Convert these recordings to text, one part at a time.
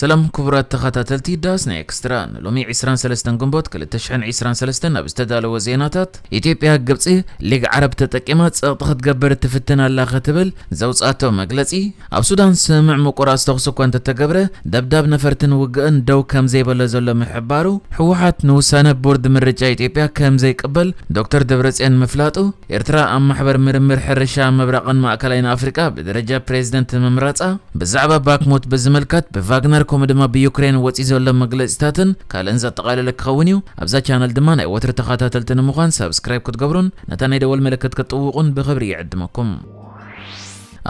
ሰላም ክቡራት ተኸታተልቲ ዳስ ናይ ኤክስትራ፣ ንሎሚ ዕስራን ሰለስተን ግንቦት ክልተ ሽሕን ዕስራን ሰለስተን ኣብ ዝተዳለወ ዜናታት፣ ኢትዮጵያ ግብጺ ሊግ ዓረብ ተጠቂማ ጸቕጢ ክትገብር ትፍትን ኣላ ክትብል ዘውጻቶ መግለጺ፣ ኣብ ሱዳን ስምዕ ምቁራጽ ተኹሲ እኳ እንተተገብረ፣ ደብዳብ ነፈርትን ውግእን ደው ከም ዘይበለ ዘሎ ምሕባሩ፣ ህወሓት ንውሳነ ቦርድ ምርጫ ኢትዮጵያ ከም ዘይቅበል ዶክተር ደብረጽዮን ምፍላጡ፣ ኤርትራ ኣብ ማሕበር ምርምር ሕርሻ ምብራቕን ማእከላይን ኣፍሪቃ ብደረጃ ፕሬዝደንት ምምራጻ፣ ብዛዕባ ባክሙት ብዝምልከት ብቫግነር ከምኡ ድማ ብዩክሬን ወጺኡ ዘሎ መግለጺታትን ካልእን ዘጠቓለለ ክኸውን እዩ። ኣብዛ ቻነል ድማ ናይ ወትሪ ተኸታተልቲ ንምዃን ሳብስክራይብ ክትገብሩን ነታ ናይ ደወል ምልክት ክትጥውቑን ብኽብሪ ይዕድመኩም።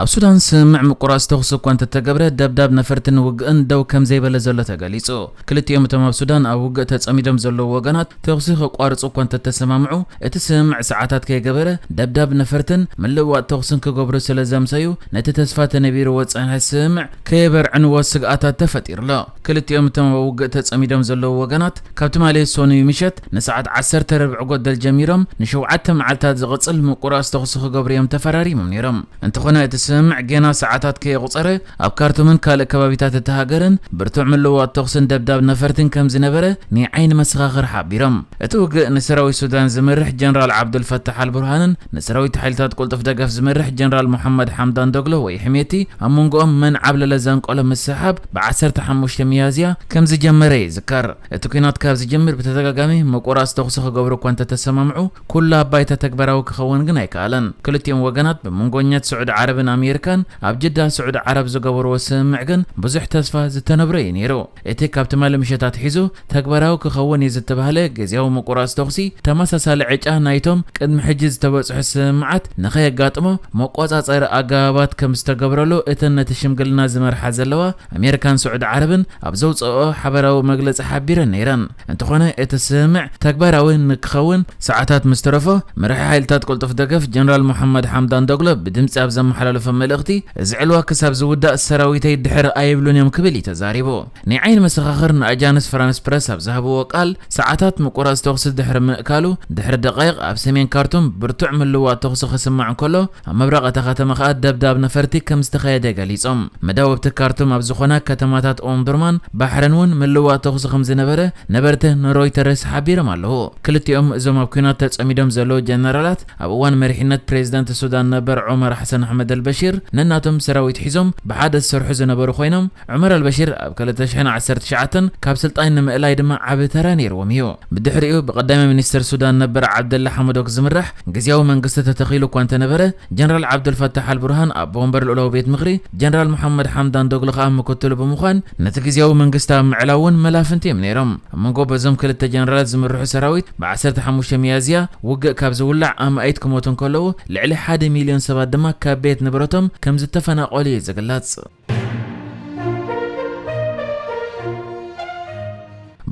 ኣብ ሱዳን ስምዕ ምቁራጽ ተኹሲ እኳ እንተተገብረ፣ ደብዳብ ነፈርትን ውግእን ደው ከም ዘይበለ ዘሎ ተገሊጹ። ክልቲኦም እቶም ኣብ ሱዳን ኣብ ውግእ ተጸሚዶም ዘለዉ ወገናት ተኹሲ ከቋርጹ እኳ እንተተሰማምዑ፣ እቲ ስምምዕ ሰዓታት ከይገበረ፣ ደብዳብ ነፈርትን ምልውዋጥ ተኹስን ክገብሩ ስለ ዘምሰዩ፣ ነቲ ተስፋ ተነቢርዎ ዝጸንሐ ስምምዕ ከየበርዕንዎ ስግኣታት ተፈጢሩ ኣሎ። ክልቲኦም እቶም ኣብ ውግእ ተጸሚዶም ዘለዉ ወገናት፣ ካብ ትማሊ ሰኑይ ምሸት ንሰዓት ዓሰርተ ርብዒ ጎደል ጀሚሮም ንሸውዓተ መዓልታት ዝቕጽል ምቁራጽ ተኹሲ ክገብሩ እዮም ተፈራሪሞም ነይሮም። እንተኾነ፣ እቲ ስምምዕ ጌና ሰዓታት ከየቑጸረ፣ ኣብ ካርቱምን ካልእ ከባቢታት እታ ሃገርን ብርቱዕ ምልውዋጥ ተኹስን ደብዳብ ነፈርትን ከም ዝነበረ ናይ ዓይኒ መሰኻኽር ሓቢሮም። እቲ ውግእ ንሰራዊት ሱዳን ዝመርሕ ጀነራል ዓብዱልፈታሕ ኣልቡርሃንን ንሰራዊት ሓይልታት ቅልጡፍ ደገፍ ዝመርሕ ጀነራል ሙሓመድ ሓምዳን ዶግሎ ወይ ሕሜቲ ኣብ መንጎኦም መን ዓብለለ ዘንቀሎ ምስሕሓብ ብዓሰርተ ሓሙሽተ ሚያዝያ ከም ዝጀመረ ይዝከር። እቲ ኲናት ካብ ዝጅምር ብተደጋጋሚ ምቁራጽ ተኹሲ ክገብሩ እኳ እንተተሰማምዑ፣ ኩሉ ኣብ ባይታ ተግባራዊ ክኸውን ግን ኣይከኣለን። ክልቲኦም ወገናት ብመንጎኛት ስዑዲ ዓረብን ኣሜሪካን ኣብ ጅዳ ስዑዲ ዓረብ ዝገበርዎ ስምምዕ ግን ብዙሕ ተስፋ ዝተነብሮ እዩ ነይሩ። እቲ ካብ ትማሊ ምሸት ኣትሒዙ ተግባራዊ ክኸውን እዩ ዝተባህለ ግዝያዊ ምቁራጽ ተኹሲ፣ ተመሳሳሊ ዕጫ ናይቶም ቅድሚ ሕጂ ዝተበጽሑ ስምምዓት ንኸየጋጥሞ መቆጻጸሪ ኣገባባት ከም ዝተገብረሉ እተን ነቲ ሽምግልና ዝመርሓ ዘለዋ ኣሜሪካን ስዑዲ ዓረብን ኣብ ዘውፅኦ ሓበራዊ መግለፂ ሓቢረን ነይረን። እንተኾነ፣ እቲ ስምምዕ ተግባራዊ ንክኸውን ሰዓታት ምስ ተረፎ፣ መራሒ ሓይልታት ቅልጡፍ ደገፍ ጀነራል መሓመድ ሓምዳን ዶግሎ ብድምፂ ኣብ ዘመሓላለፎ መልእኽቲ፣ "እዚ ዕልዋ ክሳብ ዝውዳእ ሰራዊተይ ድሕር ኣይብሉን እዮም" ክብል እዩ ተዛሪቡ። ናይ ዓይኒ መሰኻኽር ንኣጃንስ ፍራንስ ፕረስ ኣብ ዝሃብዎ ቃል፣ ሰዓታት ምቁራጽ ተኹሲ ድሕሪ ምእካሉ፣ ድሕሪ ደቃይቕ ኣብ ሰሜን ካርቱም ብርቱዕ ምልውዋጥ ተኹሲ ክስማዕ እንከሎ፣ ኣብ ምብራቕ እታ ከተማ ከኣ ደብዳብ ነፈርቲ ከም ዝተኻየደ ገሊጾም። መዳውብቲ ካርቱም ኣብ ዝኾና ከተማታት ኦምዱርማን ባሕርን እውን ምልውዋጥ ተኹሲ ከም ዝነበረ ነበርቲ ንሮይተርስ ሓቢሮም ኣለዉ። ክልቲኦም እዞም ኣብ ኲናት ተጸሚዶም ዘለዉ ጀነራላት፣ ኣብ እዋን መሪሕነት ፕሬዝደንት ሱዳን ነበር ዑመር ሓሰን ኣሕመድ ኣልበሺር፣ ነናቶም ሰራዊት ሒዞም ብሓደ ዝሰርሑ ዝነበሩ ኮይኖም፣ ዑመር ኣልበሺር ኣብ ክልተ ሽሕን ዓሰርተ ትሽዓተን ካብ ስልጣን ንምእላይ ድማ ዓቢ ተራ ነይርዎም እዩ። ብድሕሪኡ ብቐዳማይ ሚኒስትር ሱዳን ነበር ዓብደላ ሓመዶክ ዝምራሕ ግዝያዊ መንግስቲ ተተኺሉ እኳ እንተነበረ፣ ጀነራል ዓብዱልፈታሕ ኣልቡርሃን ኣቦ ወንበር ልኡላዊ ቤት ምኽሪ፣ ጀነራል መሓመድ ሓምዳን ዶግሎ ከኣ ምክትሉ ብምዃን ነቲ ግዝያዊ መንግስቲ ኣብ ምዕላው እውን መላፍንቲ እዮም ነይሮም። ኣብ መንጎ በዞም ክልተ ጀነራላት ዝምርሑ ሰራዊት ብ ዓሰርተ ሓሙሽተ ሚያዝያ ውግእ ካብ ዝውላዕ ኣማኢት ክሞቱ እንከለዉ፣ ልዕሊ ሓደ ሚልዮን ሰባት ድማ ካብ ቤት ንብረቶም ከም ዝተፈናቐሉ እዩ ዝግለጽ።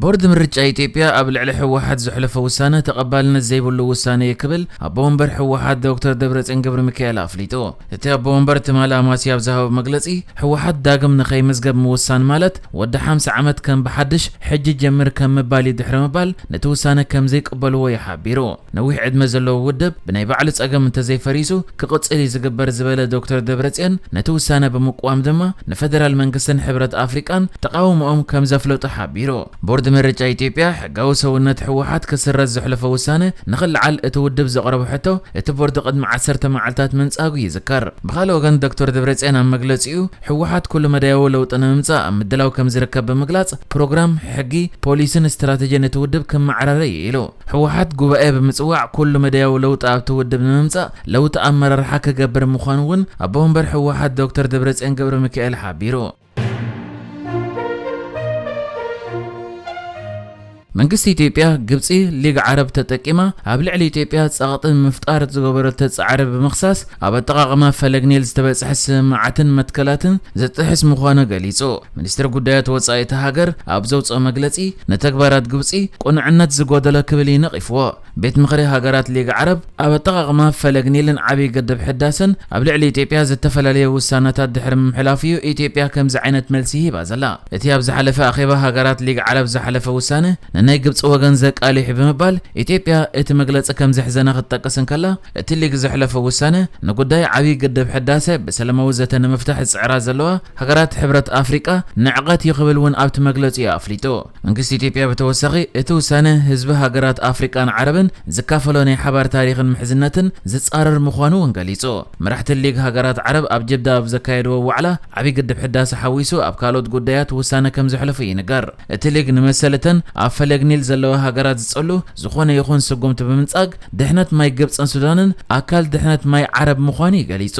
ቦርድ ምርጫ ኢትዮጵያ ኣብ ልዕሊ ህወሓት ዘሕለፎ ውሳነ ተቐባልነት ዘይብሉ ውሳነ እዩ ክብል ኣቦ ወንበር ህወሓት ዶክተር ደብረጽዮን ገብረ ሚካኤል ኣፍሊጡ። እቲ ኣቦ ወንበር ትማሊ ኣማስያ ኣብ ዝሃቦ መግለጺ፣ ህወሓት ዳግም ንኸይምዝገብ ምውሳን ማለት ወዲ ሓምሳ ዓመት ከም ብሓድሽ ሕጂ ጀምር ከም ምባል እዩ ድሕሪ ምባል፣ ነቲ ውሳነ ከም ዘይቅበልዎ እዩ ሓቢሩ። ነዊሕ ዕድመ ዘለዎ ውድብ ብናይ ባዕሉ ጸገም እንተዘይፈሪሱ ክቕጽል እዩ ዝግበር ዝበለ ዶክተር ደብረጽዮን፣ ነቲ ውሳነ ብምቅዋም ድማ ንፈደራል መንግስትን ሕብረት ኣፍሪቃን ተቓውሞኦም ከም ዘፍለጡ ሓቢሩ። ቦርድ ምርጫ ኢትዮጵያ ሕጋዊ ሰውነት ህወሓት ክስረዝ ዘሕለፎ ውሳነ ንኽልዓል እቲ ውድብ ዘቕረቦ ሕቶ፣ እቲ ቦርድ ቅድሚ ዓሰርተ መዓልታት ምንጻጉ ይዝከር። ብኻልእ ወገን፣ ዶክተር ደብረጽዮን ኣብ መግለጺኡ፣ ህወሓት ኩሉ መዳያዊ ለውጢ ንምምጻእ ኣብ ምድላው ከም ዝርከብ ብምግላጽ፣ ፕሮግራም፣ ሕጊ፣ ፖሊስን ስትራተጂን እቲ ውድብ ክመዓራረ እዩ ኢሉ። ህወሓት ጉባኤ ብምጽዋዕ ኩሉ መዳያዊ ለውጢ ኣብቲ ውድብ ንምምጻእ ለውጢ ኣመራርሓ ክገብር ምዃኑ እውን ኣቦ ወንበር ህወሓት ዶክተር ደብረጽዮን ገብረ ሚካኤል ሓቢሩ። መንግስቲ ኢትዮጵያ፣ ግብጺ ሊግ ዓረብ ተጠቂማ ኣብ ልዕሊ ኢትዮጵያ ጸቕጢ ንምፍጣር ዝገበረቶ ጻዕሪ ብምኽሳስ፣ ኣብ ኣጠቓቕማ ፈለግ ኒል ዝተበጽሐ ስምምዓትን መትከላትን ዝጥሕስ ምዃኑ ገሊጹ። ሚኒስትሪ ጉዳያት ወጻኢ እታ ሃገር ኣብ ዘውጽኦ መግለጺ፣ ንተግባራት ግብጺ ቅኑዕነት ዝጎደሎ ክብል እዩ ነቒፍዎ። ቤት ምኽሪ ሃገራት ሊግ ዓረብ ኣብ ኣጠቓቕማ ፈለግ ኒልን ዓብዪ ግድብ ሕዳሰን ኣብ ልዕሊ ኢትዮጵያ ዝተፈላለየ ውሳነታት ድሕሪ ምምሕላፉ እዩ ኢትዮጵያ ከምዚ ዓይነት መልሲ ሂባ ዘላ። እቲ ኣብ ዝሓለፈ ኣኼባ ሃገራት ሊግ ዓረብ ዝሓለፈ ውሳነ፣ ናይ ግብፂ ወገን ዘቃልሕ ብምባል ኢትዮጵያ እቲ መግለፂ ከም ዘሕዘና ክትጠቅስ እንከላ፣ እቲ ሊግ ዘሕለፎ ውሳነ ንጉዳይ ዓብዪ ግድብ ሕዳሰ ብሰላማዊ ዘተ ንምፍታሕ ዝፅዕራ ዘለዋ ሃገራት ሕብረት ኣፍሪቃ ንዕቐት እዩ ክብል እውን ኣብቲ መግለፂኡ ኣፍሊጡ። መንግስቲ ኢትዮጵያ ብተወሳኺ እቲ ውሳነ ህዝቢ ሃገራት ኣፍሪቃን ዓረብን ዝካፈሎ ናይ ሓባር ታሪኽን ምሕዝነትን ዝፃረር ምዃኑ እውን ገሊፁ። መራሕቲ ሊግ ሃገራት ዓረብ ኣብ ጀዳ ኣብ ዘካየድዎ ዋዕላ ዓብዪ ግድብ ሕዳሰ ሓዊሱ ኣብ ካልኦት ጉዳያት ውሳነ ከም ዘሕለፉ ይንገር። እቲ ሊግ ንመሰል እተን ኣብ ፈለግ ኒል ዘለዋ ሃገራት ዝጸሉ ዝኾነ ይኹን ስጉምቲ ብምንጻግ ድሕነት ማይ ግብጽን ሱዳንን ኣካል ድሕነት ማይ ዓረብ ምዃኑ እዩ ገሊጹ።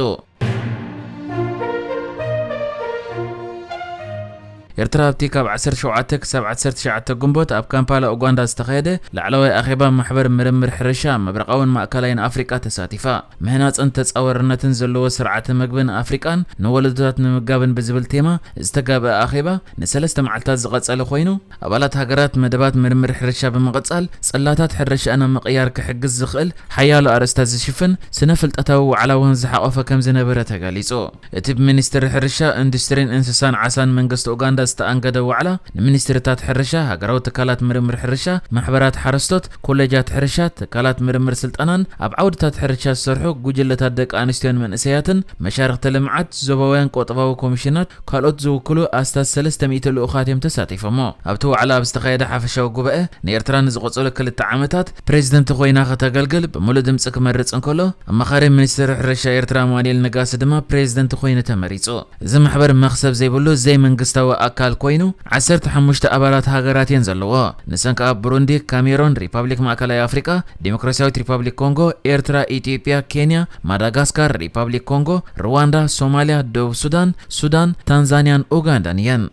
ኤርትራ ኣብቲ ካብ ዓሰርተ ሸውዓተ ክሳብ ዓሰርተ ትሽዓተ ግንቦት ኣብ ካምፓላ ኡጋንዳ ዝተኻየደ ላዕለዋይ ኣኼባ ማሕበር ምርምር ሕርሻ ምብራቓውን ማእከላይን ኣፍሪቃ ተሳቲፋ። ምህናጽን ተጻዋርነትን ዘለዎ ስርዓተ መግብን ኣፍሪቃን ንወለዶታት ንምጋብን ብዝብል ቴማ ዝተጋብአ ኣኼባ ንሰለስተ መዓልታት ዝቐጸለ ኮይኑ፣ ኣባላት ሃገራት መደባት ምርምር ሕርሻ ብምቕጻል፣ ጽላታት ሕርሻ ናብ ምቕያር ክሕግዝ ዝኽእል ሓያሎ ኣርእስታት ዝሽፍን ስነ-ፍልጠታዊ ዋዕላ እውን ዝሓቖፈ ከም ዝነበረ ተገሊጹ። እቲ ብሚኒስትሪ ሕርሻ፣ ኢንዱስትሪን እንስሳን ዓሳን መንግስቲ ኡጋንዳ ዝተኣንገደ ዋዕላ፣ ንሚኒስትሪታት ሕርሻ፣ ሃገራዊ ትካላት ምርምር ሕርሻ፣ ማሕበራት ሓረስቶት፣ ኮሌጃት ሕርሻ፣ ትካላት ምርምር ስልጠናን ኣብ ዓውድታት ሕርሻ ዝሰርሑ ጉጅለታት ደቂ ኣንስትዮን መንእሰያትን፣ መሻርኽቲ ልምዓት፣ ዞባውያን ቁጠባዊ ኮሚሽናት፣ ካልኦት ዝውክሉ ኣስታት ሰለስተ ሚእቲ ልኡኻት እዮም ተሳቲፎሞ። ኣብቲ ዋዕላ ኣብ ዝተኻየደ ሓፈሻዊ ጉባኤ፣ ንኤርትራ ንዝቐጸሉ ክልተ ዓመታት ፕሬዝደንት ኮይና ከተገልግል ብምሉእ ድምጺ ክመርጽ እንከሎ፣ ኣማኻሪ ሚኒስትሪ ሕርሻ ኤርትራ ኣማኑኤል ነጋሲ ድማ ፕሬዝደንት ኮይኑ ተመሪጹ። እዚ ማሕበር መኽሰብ ዘይብሉ ዘይመንግስታዊ ኣካል ኮይኑ፣ ዓሰርተ ሓሙሽተ ኣባላት ሃገራት እየን ዘለዎ። ንሰን ከኣ ብሩንዲ፣ ካሜሮን፣ ሪፓብሊክ ማእከላይ ኣፍሪቃ፣ ዲሞክራሲያዊት ሪፓብሊክ ኮንጎ፣ ኤርትራ፣ ኢትዮጵያ፣ ኬንያ፣ ማዳጋስካር፣ ሪፓብሊክ ኮንጎ፣ ሩዋንዳ፣ ሶማልያ፣ ደቡብ ሱዳን፣ ሱዳን፣ ታንዛንያን ኡጋንዳን እየን።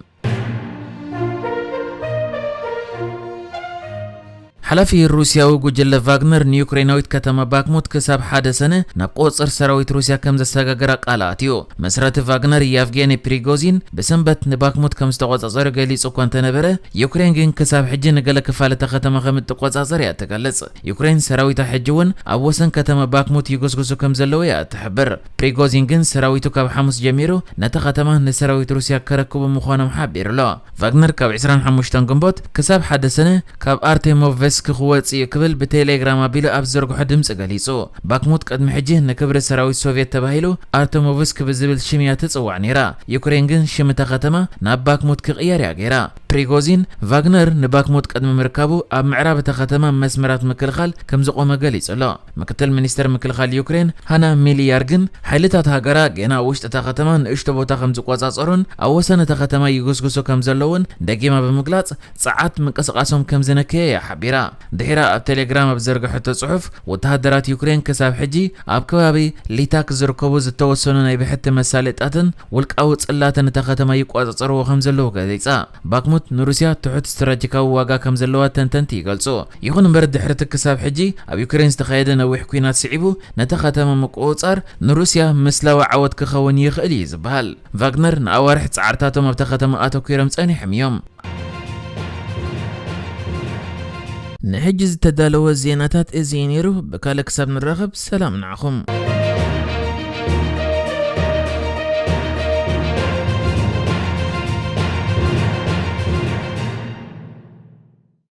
ሓላፊ ሩስያዊ ጉጅለ ቫግነር ንዩክሬናዊት ከተማ ባክሙት ክሳብ ሓደ ሰነ ናብ ቁጽጽር ሰራዊት ሩስያ ከም ዘሰጋግራ ቃል ኣትዩ። መስራቲ ቫግነር የቭጌኒ ፕሪጎዚን ብሰንበት ንባክሙት ከም ዝተቆጻጸረ ገሊጹ እኳ እንተነበረ፣ ዩክሬን ግን ክሳብ ሕጂ ንገለ ክፋል እታ ከተማ ከም እትቆጻጸር እያ እትገልጽ። ዩክሬን ሰራዊታ ሕጂ እውን ኣብ ወሰን ከተማ ባክሙት ይጉስጉሱ ከም ዘለዉ እያ እትሕብር። ፕሪጎዚን ግን ሰራዊቱ ካብ ሓሙስ ጀሚሩ ነታ ከተማ ንሰራዊት ሩስያ ከረክቡ ምዃኖም ሓቢሩ ኣሎ። ቫግነር ካብ ዕስራን ሓሙሽተን ግንቦት ክሳብ ሓደ ሰነ ካብ ኣርቴሞቭስክ ክወጽእ እዩ ክብል ብቴሌግራም ኣቢሉ ኣብ ዝዘርግሖ ድምጺ ገሊጹ። ባክሙት ቅድሚ ሕጂ ንክብሪ ሰራዊት ሶቭየት ተባሂሉ ኣርቴሞቭስክ ብዝብል ሽም እያ ትጽዋዕ ነይራ። ዩክሬን ግን ሽም እታ ከተማ ናብ ባክሙት ክቕየር እያ ገይራ። ፕሪጎዚን፣ ቫግነር ንባክሙት ቅድሚ ምርካቡ ኣብ ምዕራብ እታ ከተማ መስመራት ምክልኻል ከም ዝቖመ ገሊጹ ኣሎ። ምክትል ሚኒስትር ምክልኻል ዩክሬን ሃና ሚልያር ግን፣ ሓይልታት ሃገራ ገና ኣብ ውሽጢ እታ ከተማ ንእሽቶ ቦታ ከም ዝቆጻጸሩን ኣብ ወሰን እታ ከተማ ይጉስጉሱ ከም ዘለውን ደጊማ ብምግላጽ፣ ጸዓት ምንቅስቓሶም ከም ዝነከየ እያ ሓቢራ። ድሒራ ኣብ ቴሌግራም ኣብ ዘርግሐቶ ጽሑፍ፣ ወተሃደራት ዩክሬን ክሳብ ሕጂ ኣብ ከባቢ ሊታክ ዝርከቡ ዝተወሰኑ ናይ ብሕቲ መሳለጥያታትን ውልቃዊ ጽላትን እታ ከተማ ይቆጻጸርዎ ከም ዘለዉ ገሊጻ። ባክሙት ንሩስያ ትሑት ስትራቴጂካዊ ዋጋ ከም ዘለዋ ተንተንቲ ይገልጹ። ይኹን እምበር፣ ድሕሪ እቲ ክሳብ ሕጂ ኣብ ዩክሬን ዝተኻየደ ነዊሕ ኲናት ስዒቡ፣ ነታ ከተማ ምቁጽጻር ንሩስያ ምስላዊ ዓወት ክኸውን ይኽእል እዩ ዝበሃል። ቫግነር ንኣዋርሕ ጻዕርታቶም ኣብታ ከተማ ኣተኲሮም ጸኒሖም እዮም። ንሕጂ ዝተዳለወ ዜናታት እዚ እዩ ነይሩ። ብካልእ ክሳብ ንራኸብ፣ ሰላም ንዓኹም።